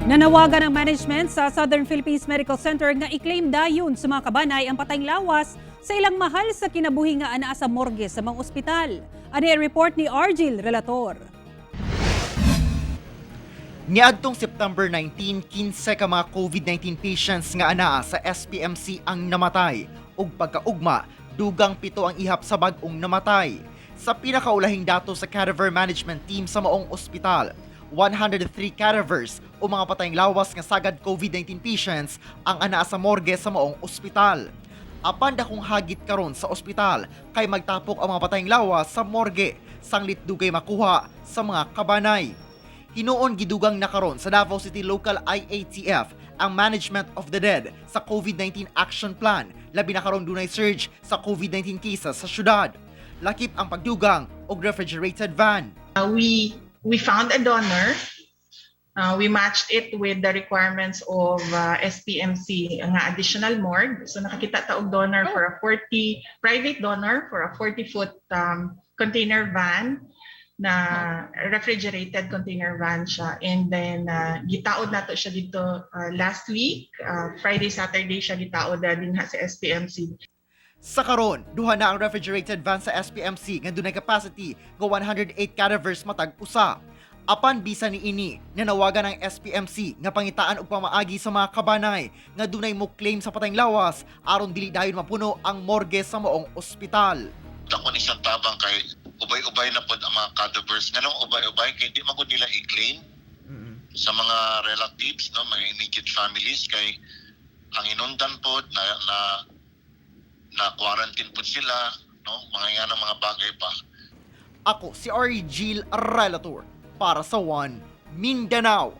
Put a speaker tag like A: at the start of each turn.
A: Nanawagan ang management sa Southern Philippines Medical Center nga i-claim dayon sa mga kabanay ang patayng lawas sa ilang mahal sa kinabuhi nga anaa sa morgue sa mga ospital. Ani ang report ni Argil Relator.
B: Niadtong September 19, 15 ka mga COVID-19 patients nga anaa sa SPMC ang namatay ug pagkaugma, dugang 7 ang ihap sa bag-ong namatay. Sa pinakaulahing dato sa cadaver management team sa maong ospital, 103 cadavers o mga patayng lawas nga sagad COVID-19 patients ang anaa sa morgue sa maong ospital. Apan dakong hagit karon sa ospital kay magtapok ang mga patayng lawas sa morgue sanglit dugay makuha sa mga kabanay. Hinuon gidugang na karon sa Davao City Local IATF ang management of the dead sa COVID-19 Action Plan, labi na karon dunay surge sa COVID-19 cases sa syudad. Lakip ang pagdugang og refrigerated van.
C: We found a donor. We matched it with the requirements of SPMC nga additional morgue. So nakakita ta og donor for a 40 private donor for a 40-foot container van na refrigerated container van siya. And then gitaod nato siya dito last week, Friday, Saturday siya gitaod dinha sa SPMC.
B: Sa karon, duha na ang refrigerated van sa SPMC nga dunay capacity nga 108 cadavers matag usa. Apan bisan niini, nanawagan ang SPMC nga pangitaan og pamaagi sa mga kabanay nga dunay mo claim sa patayng lawas aron dili dayon mapuno ang morgue sa maong ospital.
D: Dako ni siyang tabang kay ubay-ubay na pod ang mga cadavers. Nganong ubay-ubay? Kay di man gud nila i-claim sa mga relatives, no, mga immediate families, kay ang hinungdan pod na quarantine pod sila, no, mga yan ang mga bagay pa.
B: Ako si Argil Relator para sa One Mindanao.